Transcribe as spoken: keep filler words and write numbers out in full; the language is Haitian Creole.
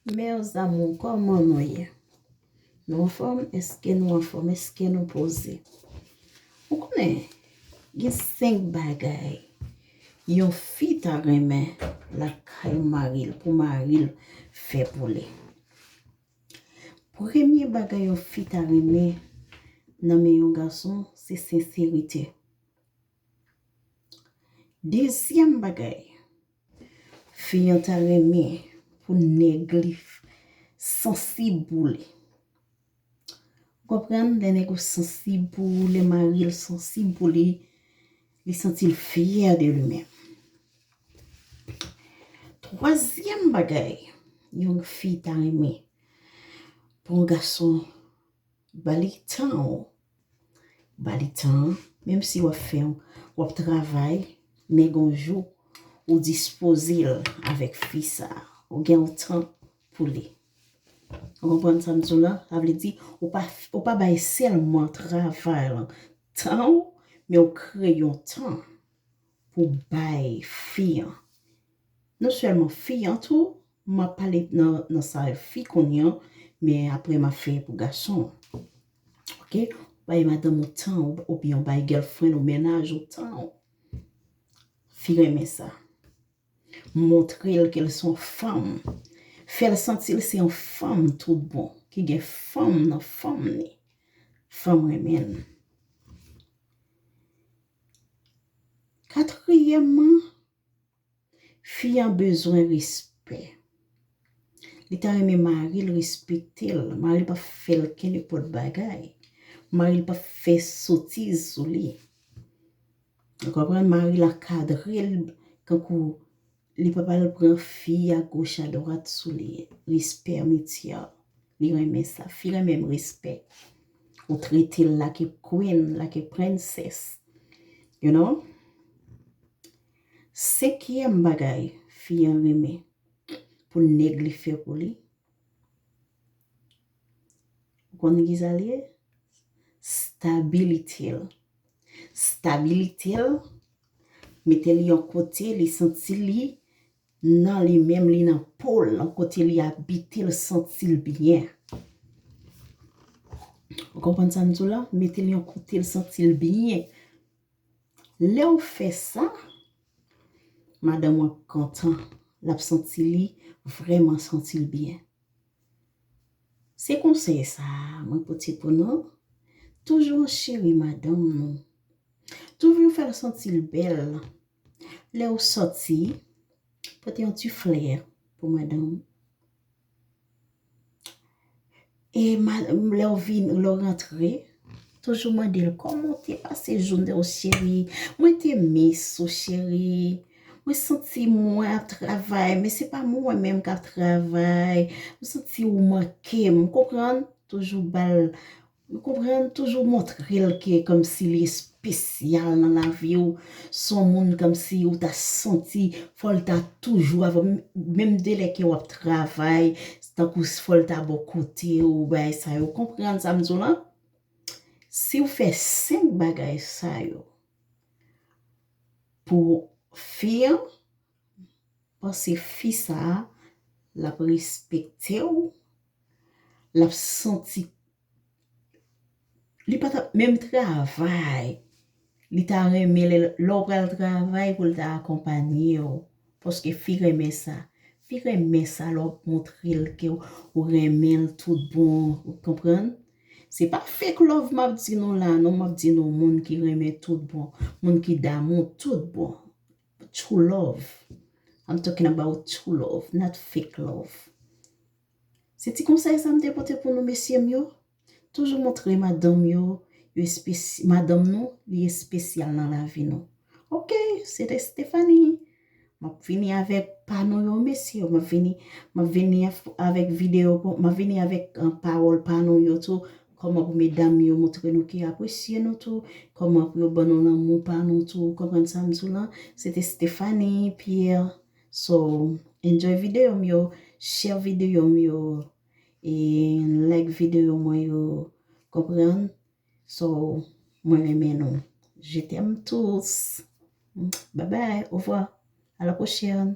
Mes amours, kòman nou ye? Nou anfòm? Èske nou anfòm? Èske nou poze? Ou konnen, gen senk bagay yon fi ta renmen lakay mari l, pou mari l fè pou li. Premye bagay yon fi ta renmen nan men yon gason, se senserite. Dezyèm bagay, fi an ta renmen pou nèg li sansib pou li. Ou konprann? Lè nèg ou sansib pou ou, lè mari l sansib pou li, li santi l fyè de li menm. Twazyèm bagay, yon fi ta renmen pou yon gason ba li tan ou. Ba li tan, menm si w ap fè, w ap travay, men gon jou ou dispoze l avèk fi sa, ou gen yon tan pou li. Ou konprann sa m di w la? Sa vle di, ou pa, ou pa bay sèlman travay lan tan ou, men ou kreye yon tan pou bay fi an. Non sèlman fi an tou, m ap pale nan, nan sa fi kounye an, men apre m ap fè pou gason an. Oke? Bay madanm ou tan ou, oubyen bay girlfriend ou, mennaj ou tan ou. Fi renmen sa. Montre l ke l se yon fanm. Fè l santi l se yon fanm tout bon, ki gen fanm nan fanm li. Fanm renmen l. Katriyèmman, fi an bezwen respè. Li ta renmen mari l respekte l. Mari l pa fè l kenenpòt bagay. Mari l pa fè sotiz sou li. Ou konprann? Mari l ankadre l, kankou li pa pral pran fi a goch a dwat sou li. Respè mutual. Li renmen sa. Fi renmen respè. Ou trete l like a queen, like a princess. You know? Senkyèm bagay fi an renmen pou nèg li fè pou li. Ou konn ki sa l ye? Stabilite l. Stabilite l, mete l yon kote, li santi li nan li menm, li nan po l, yon kote li abite, l santi l byen. Ou konprann sa m di w la? Mete l yon kote, l santi l byen. Lè w fè sa, madanm ou ap kontan, l ap santi li vrèman santi l byen. Se konsèy sa a mwen pote pou nou. Toujou cheri madanm nou. Toujou fè l santi l bèl. Lè w sòti, pote yon ti flè pou madanm. E ma-, lè w vin, lè w rantre, toujou mande l, "Kòman w te pase jounen w, cheri? Mwen te miss ou, cheri. Mwen santi mwen ap travay, men se pa mwen menm k ap travay. Mwen santi ou manke m." Konprann? Toujou ba l, ou konprann? Toujou montre l ke kòmsi li espesyal nan lavi w. Se yon moun kòmsi ou ta santi, fò l ta toujou avè w, menm de lè ke w ap travay, tankou fò l ta bò kote w, bagay sa yo. Konprann sa m di w lan? Si w fè senk bagay sa yo pou fi an, panse fi sa a, l ap respekte w, l ap santi li pa t ap menm travay. Li ta renmen lè, lè w pral travay pou l ta akonpanye w. Paske fi renmen sa. Fi renmen sa lè w montre l ke w renmen l tout bon. Ou konprann? Se pa fake love m ap di nou la, non, m ap di nou moun ki renmen tout bon, moun ki damou tout bon. True love. I'm talking about true love, not fake love. Se ti konsèy sa m te pote pou nou, mesye m yo. Toujou montre madanm yo, yo espesi-, madanm nou, li espesyal nan lavi nou. Oke, se te Stephanie. M ap vini avèk pa nou yo, mesye yo. M ap vini, m ap vini av-, avèk videyo, m ap vini avèk, uh, pawòl pa nou yo tou. Kòman pou medam yo montre nou ke apresye nou tou. Kòman pou yo ban nou lanmou pa nou tou. Konprann sa m di w lan? Se te Stephanie Pierre. So, enjoy videyo m yo, share videyo m yo, e like videyo mwen yo, konprann? So, mwen renmen nou. Je t'aime tous. Bye bye, au revoir. À la prochaine.